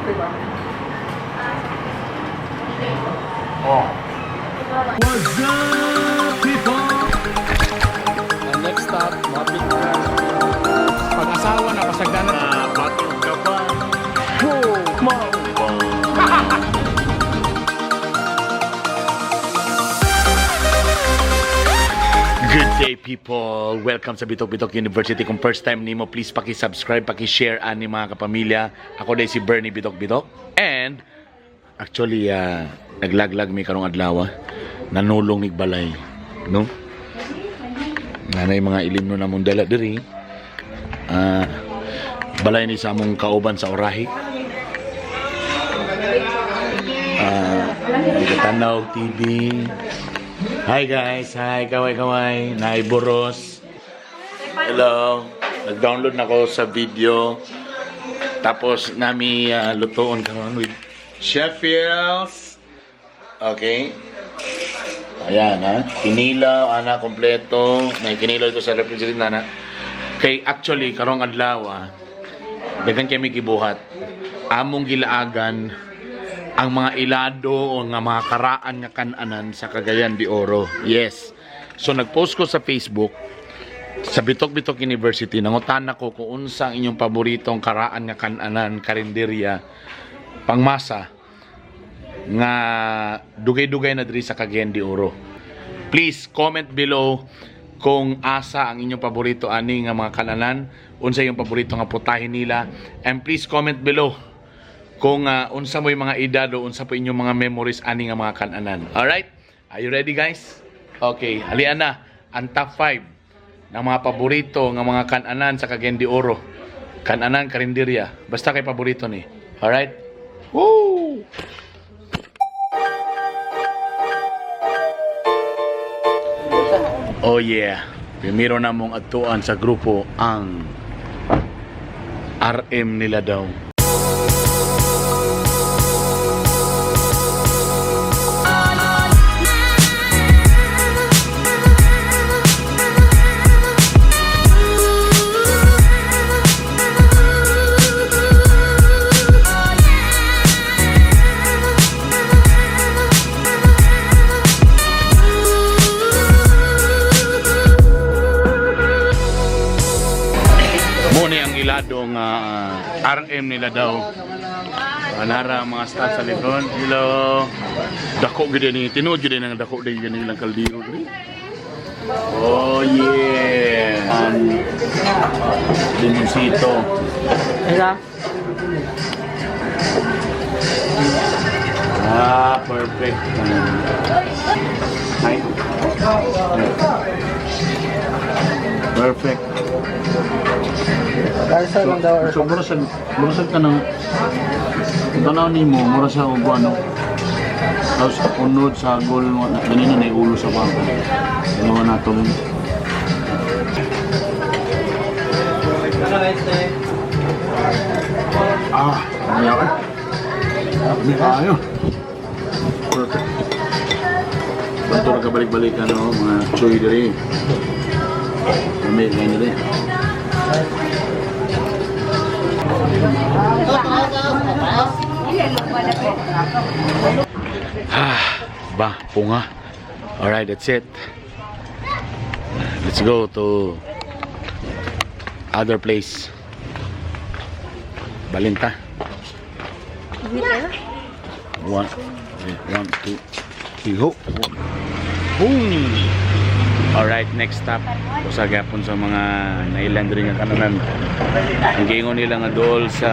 Diba? Oh. What's up, people? Ang next stop, mapit na. Pag-asawa na pasagdanan. Batog ka ba? Oh, mao. Good day, people! Welcome sa Bitok Bitok University. Kung first time nimo, please paki-subscribe, paki-share ani mga kapamilya. Ako day si Bernie Bitok Bitok. And actually, naglaglag mi karong adlaw. Nanulong mig balay, no? Nanay mga ilim no namong dala diri. Balay ni sa among kauban sa Orahi. Tanaw TV. Hi guys, hi, kaway kaway. Nay Boros. Hello. Nag-download na ko sa video. Tapos nami lutoon karon with Sheffields. Okay. Ayan ha. Kinilaw, ana kompleto. May kinilaw ito sa refrigerator na. Kay actually karong adlaw daghan kami gibuhat. Among gilaagan ang mga ilado o nga mga karaan nga kananan sa Cagayan de Oro. Yes. So nagpost ko sa Facebook sa Bitok Bitok University, nangutana ko kung unsa ang inyong paboritong karaan nga kananan, karinderya, pangmasa nga dugay-dugay na diri sa Cagayan de Oro. Please comment below kung asa ang inyong paborito ani nga mga kananan, unsa yung paborito nga putahe nila, and please comment below kung unsa mo yung mga edad o unsa po inyong mga memories ani nga mga kananan. Alright? Are you ready, guys? Okay, halian na ang top 5 ng mga paborito nga mga kananan sa Cagayan de Oro. Kananan, karinderya. Basta kay paborito ni. Alright? Woo! Oh yeah. Primero na mong atuan sa grupo ang RM nila daw. Muni ang ilado nga RM nila daw. Anara ang mga staff sa likod. Hello. Dako gid ni tinuod gid ang dako din gani ilang kaldero diri. Oh yeah. Limoncito. Ila? Ah, perfect. Ay. Perfect. Dahil sa lang daw. So, mura sa ka ng tanaw nimo, mura sa og ano. Tapos unod sa gol ganina na ulo sa baka. Ginawa nato nun. Ah, ano yan? Hindi tayo. Perfect. Bato ra ka balik-balik ano, mga choy diri. Kami kain diri. Ah, ba, punga. Alright, that's it. Let's go to other place. Balinta. One, one, two, three, go. Boom! Alright, next stop. Usa gyapon sa mga nailan diri nga kananan. Ang giingon nila nga dool sa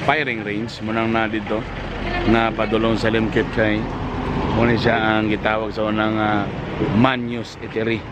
firing range munang na dito nga padulong sa Limkit kay muna siya ang gitawag sa unang Manyos Eatery.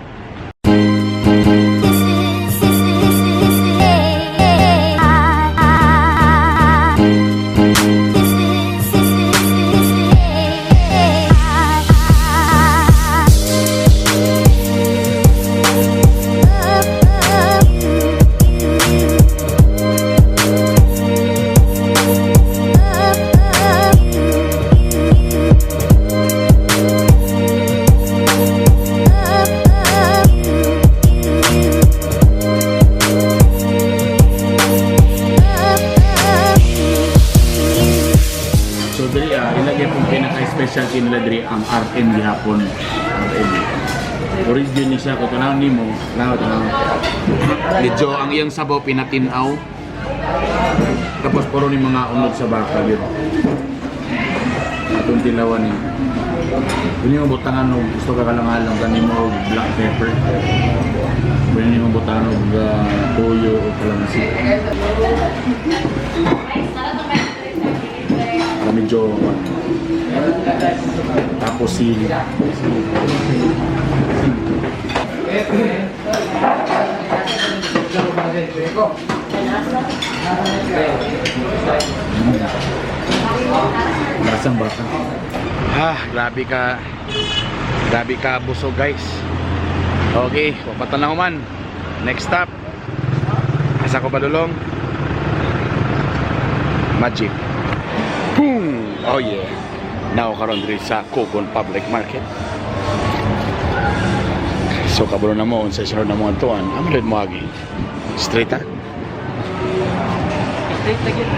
Specialty nila diri ang RM gihapon. RM. Origin ni siya ko tanaw nimo, tanaw tanaw. Medyo ang iyang sabaw pinatinaw. Tapos puro ni mga unod sa baka gyud. Atong tilawan ni. Pwede mo butangan og gusto ka kalangalong kani mo og black pepper. Pwede mo butangan og toyo o kalamansi. Para medyo tapos sili. Sili. Lasang baka. Ah, grabe ka. Grabe ka busog, guys. Okay, papatan na man. Next stop. Asa ko balulong? Magic. Boom! Oh yeah. Now karon diri sa Cogon Public Market. So kabalo na mo unsa sunod na mo adtuan. Amo rin mo agi. Straight ah. Straight na gyud.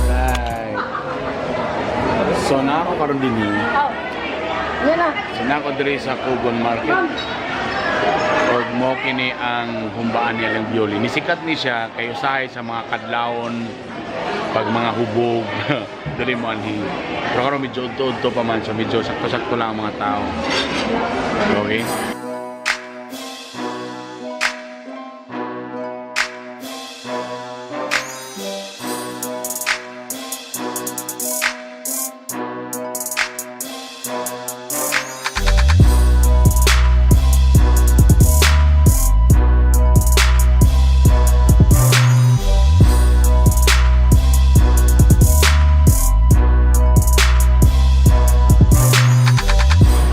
Right. So na ako karon dinhi. Yan na. So na ako diri sa Cogon Market. Or mo kini ang humbaan niya lang Bioli. Nisikat ni siya kay usahay sa mga kadlawon pag mga hubog diri mo anhi. Pero karon medyo udto-udto pa man so medyo sakto-sakto lang ang mga tao. Okay?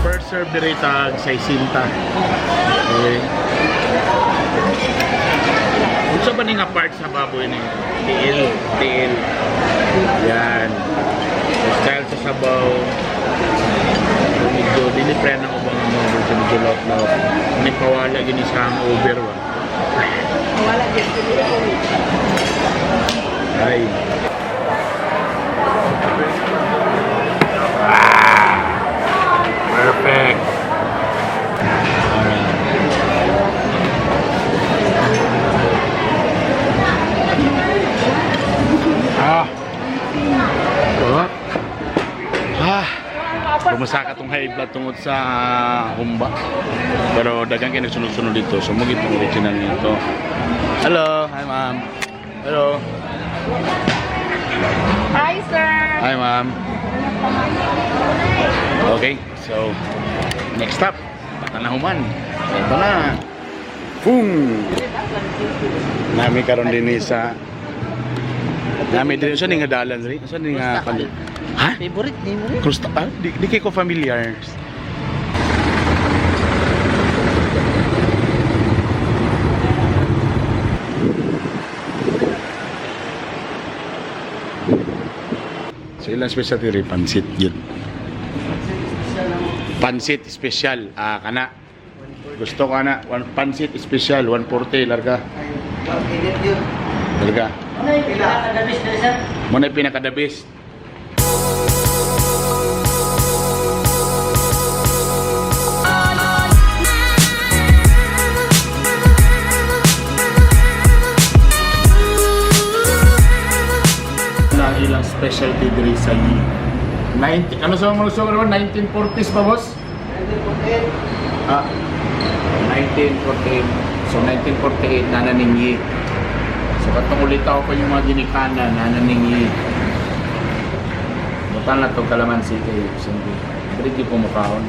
First serve diri tag 60. Okay. Unsa ba ni nga part sa baboy ni? Tiil, tiil. Yan. So, style sa sabaw. So, medyo dili pre na ubang ang mga medyo medyo lot-lot. Ni pawala gini sa hangover ba. Wala gyud. Ay. Ah! Perfect. Alright. Ah. Sarap. Ah. Bumasaka tong high blood tungod sa humba. Pero daghang kay nagsunod-sunod dito. So mo gitong original nito. Hello, hi ma'am. Hello. Hi, sir. Hi, ma'am. Okay, so next stop, Patanahuman. Ito na. Boom! Nami karon din ni sa Nami din sa nga dalan ri. Sa ni nga pan. Ha? Favorite ni mo rin. Krusta ah, di kay ko familiar. So ilang specialty ri pansit yun. Pansit special ah kana. Gusto ko ana, one pansit special 140 larga. Larga. Mo na pinaka the best. Na ilang specialty diri sa Yi. 90 ano sa mga gusto naman 1940s ba boss? 1948. Ah. 1948. So 1948 nananing Yi. So katong ulit ako pa yung mga ginikana nananing Yi. Butan na tong kalamansi kay siyempre. Pero di ko mukhaon.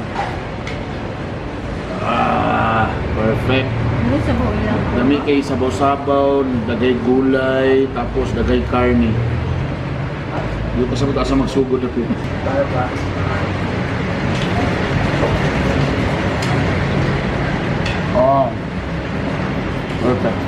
Ah, perfect. Ano sa buong lang? Dami kay sabaw-sabaw, dagay gulay, tapos dagay karne. Di ko sabot asa magsugod na po. Oh. Perfect.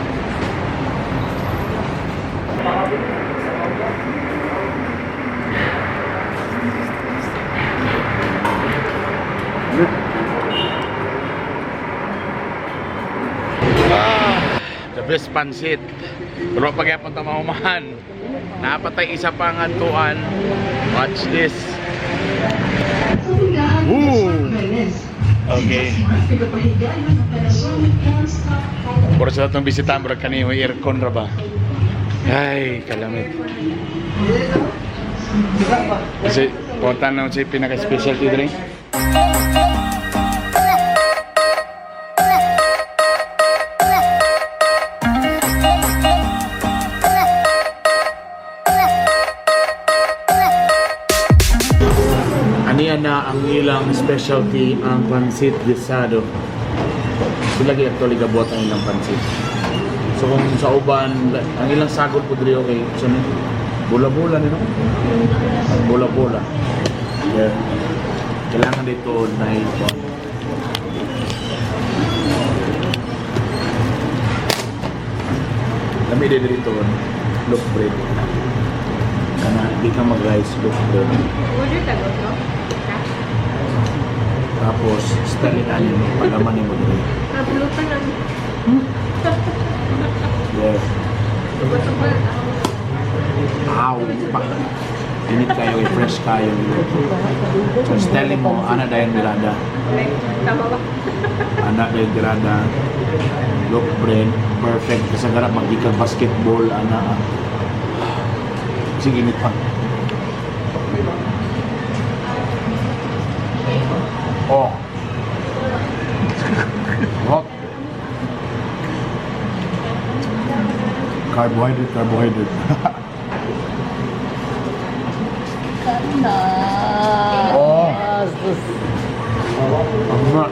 best pansit. Pero pag yapon ta mahuman, napatay isa pa nga tuan. Watch this. Woo! Okay. Puro sa itong bisita, murag kani may aircon ra ba? Ay, kalamit. Kasi, punta na siya pinaka-specialty drink. Aniya na ang ilang specialty, ang pansit guisado. Sila gyud actually gabuhat ang ilang pansit. So kung sa uban, ang ilang sagol po diri, okay, so ni bola-bola ni, no? Bola-bola. Yeah. Kailangan dito na ito. Lami din dito, look bread. Kana di ka mag-rice, look bread. Order tago to? Tapos, style ani mo, palaman mo diri. Nabulutan lang. Yes. Tubol-tubol. Aw, pa. Init kayo, eh, fresh kayo. So, style mo, ana dayon mirada. Like, tama ba? Ana dayon mirada. Look bread, perfect. Kasi garap magikag basketball, ana. Sige, init pa. Oh. Hot. Carbohydrate, carbohydrate. Oh. Ang nga.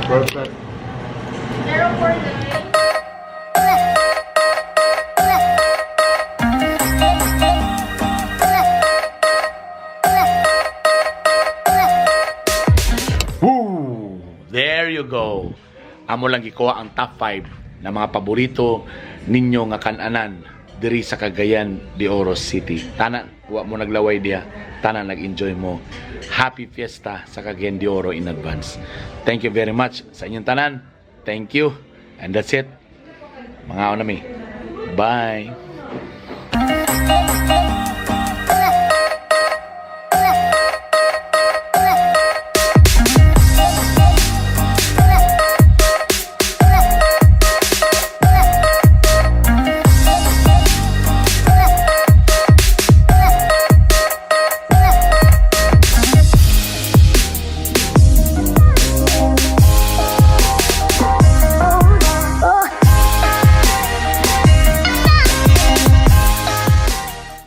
Perfect. 049. Woo! There you go. Amo lang gikuha ang top 5 na mga paborito ninyo nga kananan diri sa Cagayan de Oro City. Tanan, wa mo naglaway diha. Tanan nag-enjoy mo. Happy Fiesta sa Cagayan de Oro in advance. Thank you very much sa inyong tanan. Thank you. And that's it. Mga mi. Bye.